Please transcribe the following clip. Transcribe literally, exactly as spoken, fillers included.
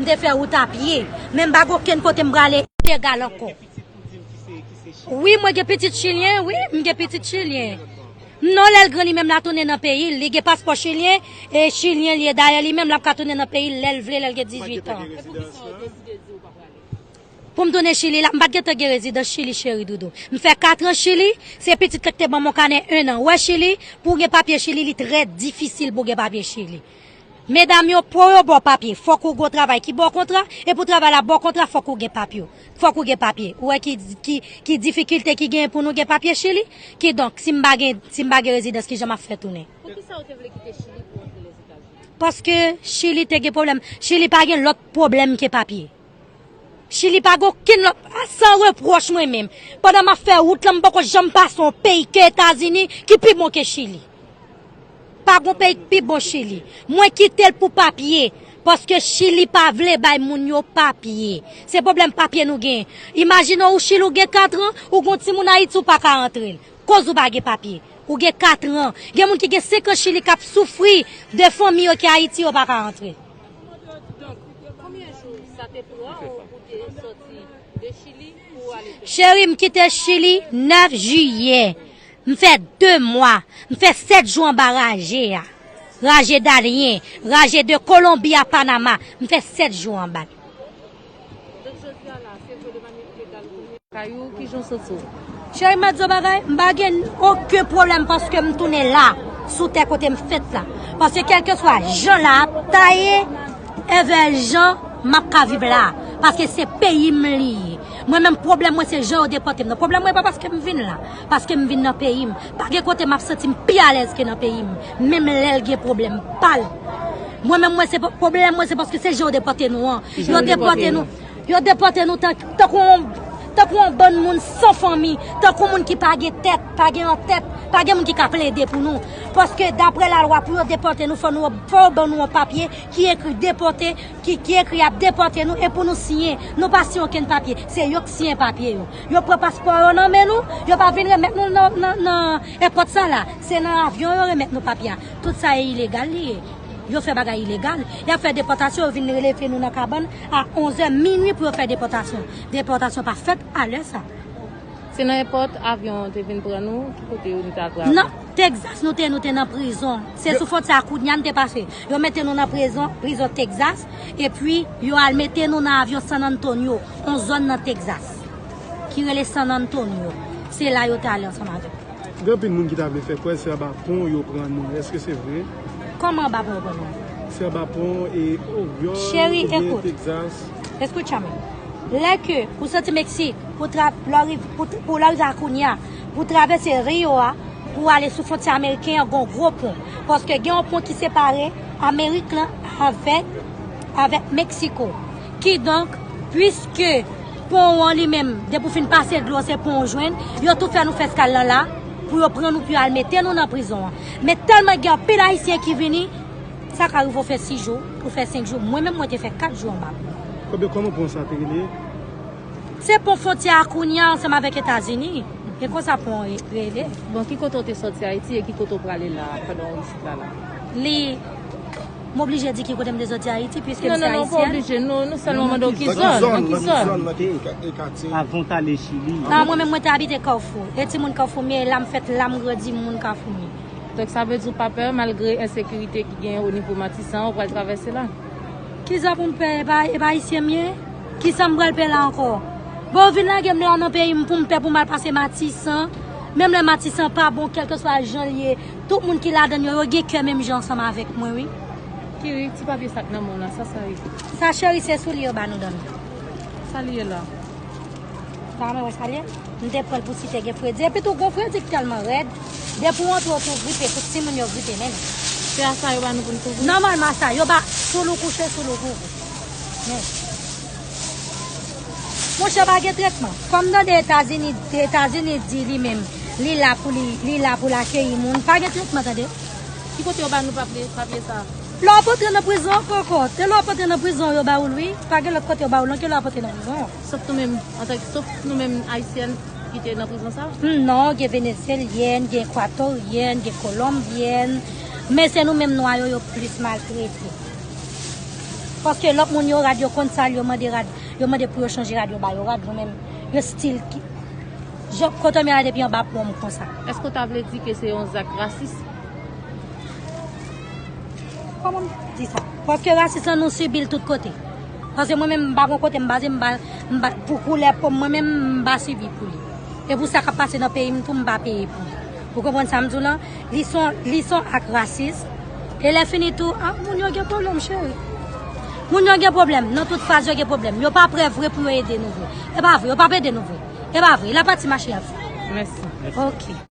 M te fè wout a pye, men m pa gen okenn kote m prale ilegal ankò. Wi, mwen gen pitit chilyen, wi, m gen pitit chilyen. Non, lè l gran li menm l a tounen nan peyi l, li gen paspò chilyen, e chilyen li ye. Dayè, li menm l ap ka tounen nan peyi l lè l vle, lè l gen dizuit an. Pou m tounen Chili la, m pa t gentan gen rezidans Chili, cheri doudou. M fè kat an Chili, se pitit la ki te ban m yon kanè en an. Ou wè Chili, pou w gen papye Chili, li trè difisil pou w gen papye Chili. Medam yo, pou yo ba w papye, fòk ou gen yon travay ki ba w kontra, e pou travay la ba w kontra, fòk ou gen papye. Fòk ou gen papye. Ou wè ki, ki, ki difikilte ki genyen pou nou gen papye Chili? Kidonk, si m pa gen, si m pa gen rezidans, kijan m ap fè tounen? Poukisa ou te vle kite Chili pou w antre Lèzetazini? Paske Chili te gen pwoblèm. Chili pa gen lòt pwoblèm ke papye. Chili pa gen okenn lòt, a, san repwòch mwen menm. Pandan m ap fè wout lan, m poko janm pase yon peyi ke Etazini ki pi bon ke Chili. Pa gen peyi ki pi bon Chili. Mwen kite l pou papye, paske Chili pa vle bay moun yo papye. Se pwoblèm papye nou gen. Imajine w Chili, ou gen kat an, ou gen yon timoun Ayiti, ou pa ka antre l. Koz ou pa gen papye. Ou gen kat an. Gen moun ki gen senk an Chili k ap soufri de fanmi yo ki Ayiti, yo pa ka antre. Donk, konbyen jou sa te pran ou pou te soti de Chili pou w ale Pèri? Cheri, m kite Chili nèf jiyè. M fè de mwa. M fè sèt jou anba raje a. Raje Darien, raje de Kolonbi a Panama. M fè sèt jou anba l. Donk, jodi a la, se vre de manyè ilegal ou tounen lakay ou, kijan w santi w? Cheri, m ap di w bagay, m pa gen okenn pwoblèm paske m tounen la, sou tè kote m fèt la. Paske kèlkeswa jan la ap taye, envè jan m ap ka viv la. Paske se peyi m li ye. Mwen menm, pwoblèm mwen se jan yo depòte m nan. Pwoblèm mwen pa paske m vin la, paske m vin nan peyi m. Pa gen kote m ap santi m pi alèz ke nan peyi m, menm lè l gen pwoblèm pa l. Mwen menm, mwen se po-, pwoblèm mwen se paske se jan yo depòte nou an. Yo depòte nou. Yo depòte nou tan-, tankou yon, tankou yon bann moun san fanmi, tankou moun ki pa gen tèt, pa gen antèt, pa gen moun ki ka plede pou nou. Paske daprè lalwa, pou yo depòte nou, fò nou, fò yo ban nou yon papye ki ekri depòte, ki, ki ekri y ap depòte nou, e pou nou siyen. Nou pa siyen okenn papye. Se yo k siyen papye yo. Yo pran paspò yo nan men nou, yo pa vin remèt nou nan, nan, nan èpòt sa la. Se nan avyon yo remèt nou papye a. Tout sa e ilegal li ye. Yo fè bagay ilegal. Y ap fè depòtasyon, yo vin leve nou nan kabann a onzè minui pou yo fè depòtasyon. Depòtasyon pa fèt a lè sa. Se nan èpòt avyon te vin pran nou, ki kote nou te al travay? Nan Texas nou te, nou te nan prizon. Se sou fwontyè a Cunha n te pase. Yo mete nou nan prizon, prizon Texas, epi yo al mete nou nan avyon San Antonio, yon zòn nan Texas, ki rele San Antonio. Se la yo te ale ansanm avèk nou. Gen anpil moun ki ta vle fè kwè se anba pon yo pran nou. Èske se vre? Kòman anba pon yo pran nou? Se anba pon e Oryòl, cheri, oubyen ekout. Texas. Escúchame. Lè ke ou soti Meksik, pou tra-, lè w riv-, pou, pou lè w rive a Cunha, pou travèse Rio a, pou ale sou fwontyè ameriken an, gon gwo pon. Paske gen yon pon ki separe Amerik lan avèk, avèk Meksiko. Kidonk, piske pon an li menm, depi w fin pase dlo, se pon w jwenn, yo tou fè nou fè eskal lan la, pou yo pran nou, pou yo al mete nou nan prizon an. Men tèlman gen anpil Ayisyen ki vini, sa ka rive w fè sis jou, ou fè senk jou. Mwen menm, mwen te fè kat jou anba pon. Kòman, kòman pon sa te rele? Se pon fwontyè a Cunha ansanm avèk Etazini. E konsa pon an re-, rele. Bon, ki kote w te sòti Ayiti e ki kote w prale la pandan w isit la la? Li, m oblije di ki kote m te sòti Ayiti, piske m se ayisyèn. Non, non, non, ou pa oblije. Nou, nou sèlman mande w ki zòn, nan ki zòn. Nan ki zòn, nan ki katye? Avan w t ale Chili. A, mwen menm, mwen te abite Kafou. E timoun Kafou m ye, la m fèt, la m grandi, m moun Kafou m ye. Donk, sa vle di w pa pè, malgre ensekirite ki genyen o nivo Matisan, ou pral travèse la? Kisa pou m pè? E pa, e pa ayisyen m ye? Kisa m pral pè la ankò? Bon, yo vin lage m la nan peyi m pou m pè pou m al pase Matisan. Menm lè Matisan pa bon, kèlkeswa jan l ye, tout moun ki ladan l yo, yo gen kè menm jan ansanm avèk mwen, wi. Kiri, ti papye sa k nan men w la, sa sa ye? Sa, cheri, se soulye yo ba nou dòmi. Sa li ye la? Sa mwen wè sa l ye? M te pran l pou si te gen fredi. Epi tou, gon fredi k tèlman rèd. Depi w antre, w tou gripe, tout timoun yo gripe menm. Se a sa yo ba nou pou n kouvri? Nòmalman, a sa yo ba, sou l ou kouche, sou l ou kouvri. Men. Monchè, pa gen tretman. Kòm tande Etazini, Etazini di li menm, li la pou li, li la pou l akeyi moun. Pa gen tretman, tande. Ki kote yo ba nou papye, papye sa a? Lè w ap antre nan prizon ankò, ankò. Te lè w ap antre nan prizon, yo ba ou l, wi. Pa gen lòt kote yo ba ou l, non, ke lè w ap antre nan prizon. Sòf nou menm, antanke, sòf nou menm Ayisyèn ki te nan prizon sa? Hmm, non, gen Venezyelyèn, gen Ekwatoryèn, gen Kolonbyèn. Men se nou menm nwa yo, yo plis maltrete. Paske lòt moun yo rad, yo konn sa l, yo mande rad, yo mande pou yo chanje rad, yo ba yo rad, mwen menm, yo stil ki. Jan kote m ye la depi anba pon m konsa. Èske w ta vle di ke se yon zak rasis? Kòman m di sa? Paske rasis lan nou sibi l tout kote. Paske mwen menm m pa gon kote m baze, m pa, m pa, pou koulè po m, mwen menm m pa sibi pou li. E pou sa k ap pase nan peyi m tou, m pa peye pou li. Ou konprann sa m di w lan? Li son, li son ak rasis. E lè fini tou, ah, moun yo gen pwoblèm, cheri. Moun yo gen pwoblèm. Nan tout faz, yo gen pwoblèm. Yo pa prè vre pou yo ede nou vre. E pa vre, yo p ap ede nou vre. E pa vre. La pati mache ap fè. Mèsi. Ok.